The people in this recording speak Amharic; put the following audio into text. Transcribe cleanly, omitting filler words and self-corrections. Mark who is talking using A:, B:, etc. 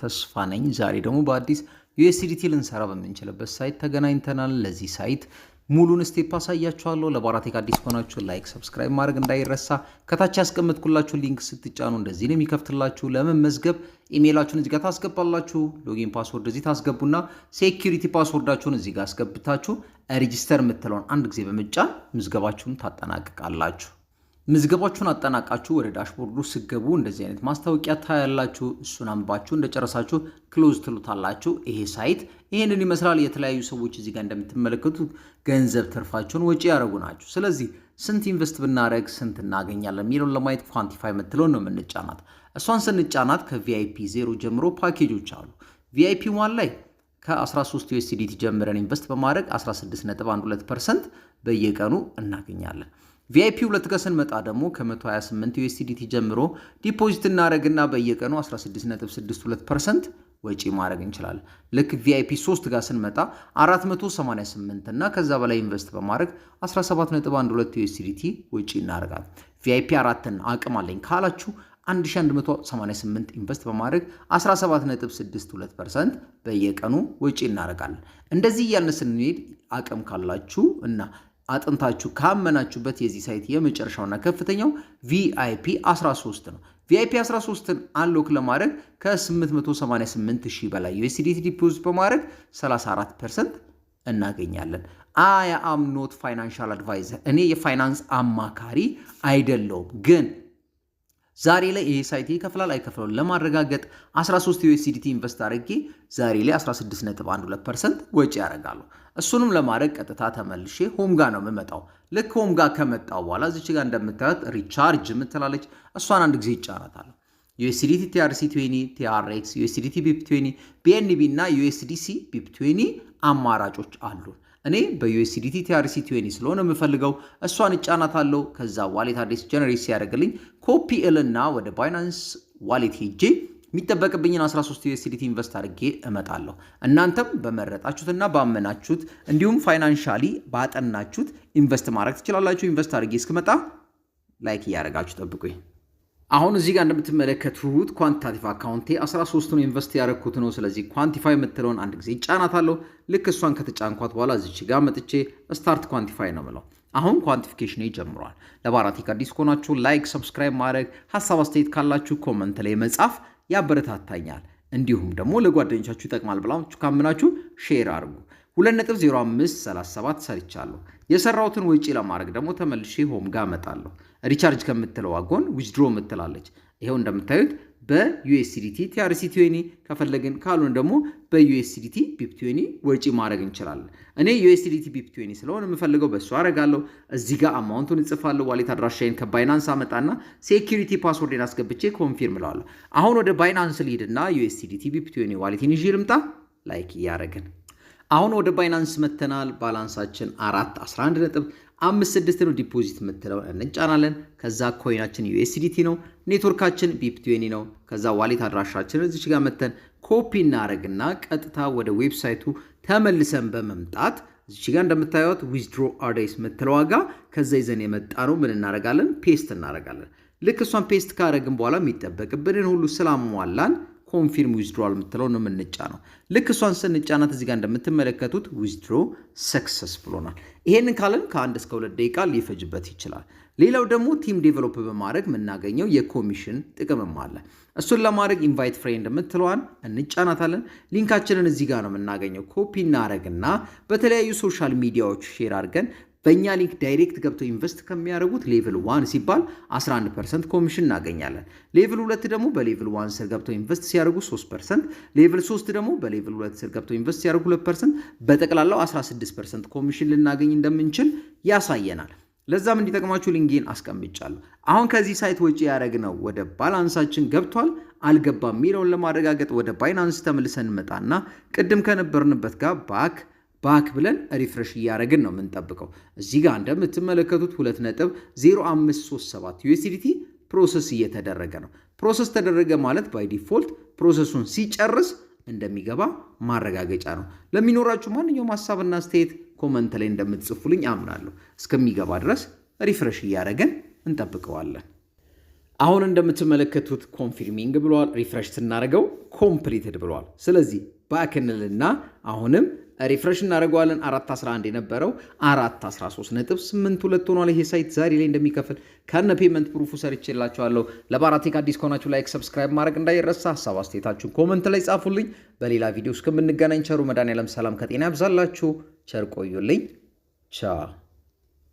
A: ተስፋ ነኝ። ዛሬ ደግሞ በአዲስ USDT ልንሰራ በምንችልበት site ተገናኝተናል። ለዚህ site ሙሉን step አሳያችኋለሁ። ለባራቴክ አዲስ ከሆናችሁ like፣ subscribe ማድረግ እንዳይረሳ። ከታች ያስቀመጥኩላችሁ link ስትጫኑ እንደዚህ ነው የሚከፍትላችሁ። ለመመዝገብ ኢሜይላችሁን እዚህ ጋር ታስገባላችሁ። Login password እዚህ ታስገቡና security password ኣችሁን እዚህ ጋር አስገብታችሁ register የምትለውን አንድ ጊዜ በመጫን ምዝገባችሁን ታጠናቅቃላችሁ። ምዝገባችሁን አጠናቃችሁ ወደ dashboard ኡ ስትገቡ እንደዚህ አይነት ማስታወቂያ ታያላችሁ። እሱን አንብባችሁ እንደጨረሳችሁ close ትሉታላችሁ። ይሄ site ይሄንን ይመስላል። የተለያዩ ሰዎች እዚህ ጋር እንደምትመለከቱት ገንዘብ ትርፋቸውን ወጪ ያደረጉ ናቸው። ስለዚህ ስንት invest ብናደረግ ስንት እናገኛለን የሚለውን ለማየት quantify የምትለውን ነው የምንጫናት። እሷን ስንጫናት ከ VIP 0 ጀምሮ ፓኬጆች አሉ። VIP 1 ላይ ከ13 USDT ጀምረን invest በማድረግ 16.12% በየቀኑ እናገኛለን። VIP 2 ጋር ስንመጣ ደግሞ ከ128 USDT ጀምሮ deposit እናደረግና በየቀኑ 16.62% ወጪ ማድረግ እንችላለን። ልክ VIP 3 ጋር ስንመጣ 488 እና ከዛ በላይ invest በማድረግ 17.12 USDT ወጪ እናደርጋለን። VIP 4ን አቅም አለኝ ካላችሁ 1188 invest በማድረግ 17.62% በየቀኑ ወጪ እናደርጋለን። እንደዚህ እያልን ስንሄድ አቅም ካላችሁ እና አጥንታችሁ ካመናችሁበት የዚህ site የመጨረሻውና ከፍተኛው VIP 13 ነው። VIP 13ን unlock ለማድረግ ከ888 ሺህ በላይ USDT deposit በማድረግ 34% እናገኛለን። I am not financial advisor፣ እኔ የፋይናንስ አማካሪ አይደለሁም፣ ግን ዛሬ ላይ ይሄ site ይከፍላል አይከፍለውም ለማረጋገጥ 13 USDT invest አድርጌ ዛሬ ላይ 16.12% ወጪ ያደርጋሉ። እሱንም ለማድረግ ቀጥታ ተመልሼ home ጋር ነው የምመጣው። ልክ home ጋር ከመጣው በኋላ እዚች ጋር እንደምታዩት recharge የምትላለች፣ እሷን አንድ ጊዜ ይጫናታል። USDT TRC 20፣ TRX፣ USDT BEP 20፣ BNB እና USDC BEP 20 አማራጮች አሉ። እኔ በ USDT TRC 20 ስለሆነ የምፈልገው እሷን እጫናታለሁ። ከዛ wallet address generate ሲያደርግልኝ ኮፒ እልና ወደ Binance wallet ሄጄ የሚጠበቅብኝን 13 USDT invest አድርጌ እመጣለሁ። እናንተም በመረጣችሁትና ባመናችሁት እንዲሁም financially ባጠናችሁት invest ማድረግ ትችላላችሁ። Invest አድርጌ እስክመጣ like እያደረጋችሁ ጠብቁኝ። አሁን እዚህ ጋር እንደምትመለከቱት quantitative account ኤ 13ቱን invest ያደረግኩት ነው። ስለዚህ quantify የምትለውን አንድ ጊዜ እጫናታለሁ። ልክ እሷን ከተጫንኳት በኋላ እዚች ጋር መጥቼ start quantify ነው የምለው። አሁን quantification ጀምሯል። ለባራቴክ አዲስ ከሆናችሁ like፣ subscribe ማድረግ፣ ሀሳብ አስተያየት ካላችሁ comment ላይ መጻፍ ያበረታታኛል። እንዲሁም ደግሞ ለጓደኞቻችሁ ይጠቅማል ብላችሁ ካመናችሁ share አድርጉ። 2.0537 ሰርቻለሁ። የሰራሁትን ወጪ ለማድረግ ደግሞ ተመልሼ home ጋር እመጣለሁ። Recharge ከምትለዋ ጎን withdraw ምትላለች። ይኸው እንደምታዩት በ USDT TRC 20 ከፈለግን፣ ካልሆነ ደግሞ በ USDT BEP 20 ወጪ ማድረግ እንችላለን። እኔ USDT BEP 20 ስለሆነ የምፈልገው በእሱ አደርጋለሁ። እዚህ ጋር amount ኡን እጽፋለሁ። Wallet አድራሻዬን ከ Binance አመጣና security password ኤን አስገብቼ confirm እለዋለሁ። አሁን ወደ Binance ልሂድና USDT BEP 20 wallet ኤን ይዤ ልምጣ። Like እያደረግን አሁን ወደ Binance መተናል። Balance ኣችን 4 11.56 ነው። Deposit የምትለው እንጫናለን። ከዛ coin ኣችን USDT ነው። Network ኣችን BEP 20 ነው። ከዛ wallet አድራሻችን እዚች ጋር መተን ኮፒ እናደረግና ቀጥታ ወደ website ኡ ተመልሰን በመምጣት እዚች ጋር እንደምታዩት withdraw address የምትለዋ ጋ ከዛ ይዘን የመጣ ነው ምን እናደርጋለን? Paste እናደርጋለን። ልክ እሷን paste ካደረግን በኋላ የሚጠበቅብንን ሁሉ ስላሟላን confirm withdrawal የምትለው ነው የምንጫነው። ልክ እሷን ስንጫናት እዚህ ጋር እንደምትመለከቱት withdraw success ብሎናል። ይሄንን ካለን ከ1 እስከ 2 ደቂቃ ሊፈጅበት ይችላል። ሌላው ደግሞ team develop በማድረግ የምናገኘው የኮሚሽን ጥቅምም አለ። እሱን ለማድረግ invite friend የምትለዋን እንጫናታለን። Link ኣችንን እዚህ ጋር ነው የምናገኘው። ኮፒ እናደረግና በተለያዩ social media ዎች share አድርገን በእኛ link direct ገብተው invest ከሚያደርጉት level 1 ሲባል 11% ኮሚሽን እናገኛለን። Level 2 ደግሞ በ level 1 ስር ገብተው invest ሲያደርጉ 3%፣ level 3 ደግሞ በ level 2 ስር ገብተው invest ሲያደርጉ 2%፣ በጠቅላላው 16% ኮሚሽን ልናገኝ እንደምንችል ያሳየናል። ለዛም እንዲጠቅማችሁ link ኤን አስቀምጫለሁ። አሁን ከዚህ site ወጪ ያደረግነው ወደ balance ኣችን ገብቷል አልገባም የሚለውን ለማረጋገጥ ወደ Binance ተመልሰን እንመጣና ቅድም ከነበርንበት ጋር back back ብለን refresh እያደረግን ነው የምንጠብቀው። እዚህ ጋር እንደምትመለከቱት 2.0537 USDT process እየተደረገ ነው። Process ተደረገ ማለት by default process ኡን ሲጨርስ እንደሚገባ ማረጋገጫ ነው። ለሚኖራችሁ ማንኛውም ሀሳብና አስተያየት comment ላይ እንደምትጽፉልኝ አምናለሁ። እስከሚገባ ድረስ refresh እያደረግን እንጠብቀዋለን። አሁን እንደምትመለከቱት confirming ብሏል። Refresh ስናደርገው completed ብሏል። ስለዚህ back እንልና አሁንም refresh እናደርገዋለን። 411 የነበረው 413.82 ሆኗል። ይሄ site ዛሬ ላይ እንደሚከፍል ከነ payment proof ኡ ሰርቼላችኋለሁ። ለባራቴክ አዲስ ከሆናችሁ like፣ subscribe ማድረግ እንዳይረሳ። ሀሳብ አስተያየታችሁን comment ላይ ጻፉልኝ። በሌላ ቪዲዮ እስከምንገናኝ ቸሩ መድኃኔዓለም ሰላም ከጤና ያብዛላችሁ። ቸር ቆዩልኝ። ቻው።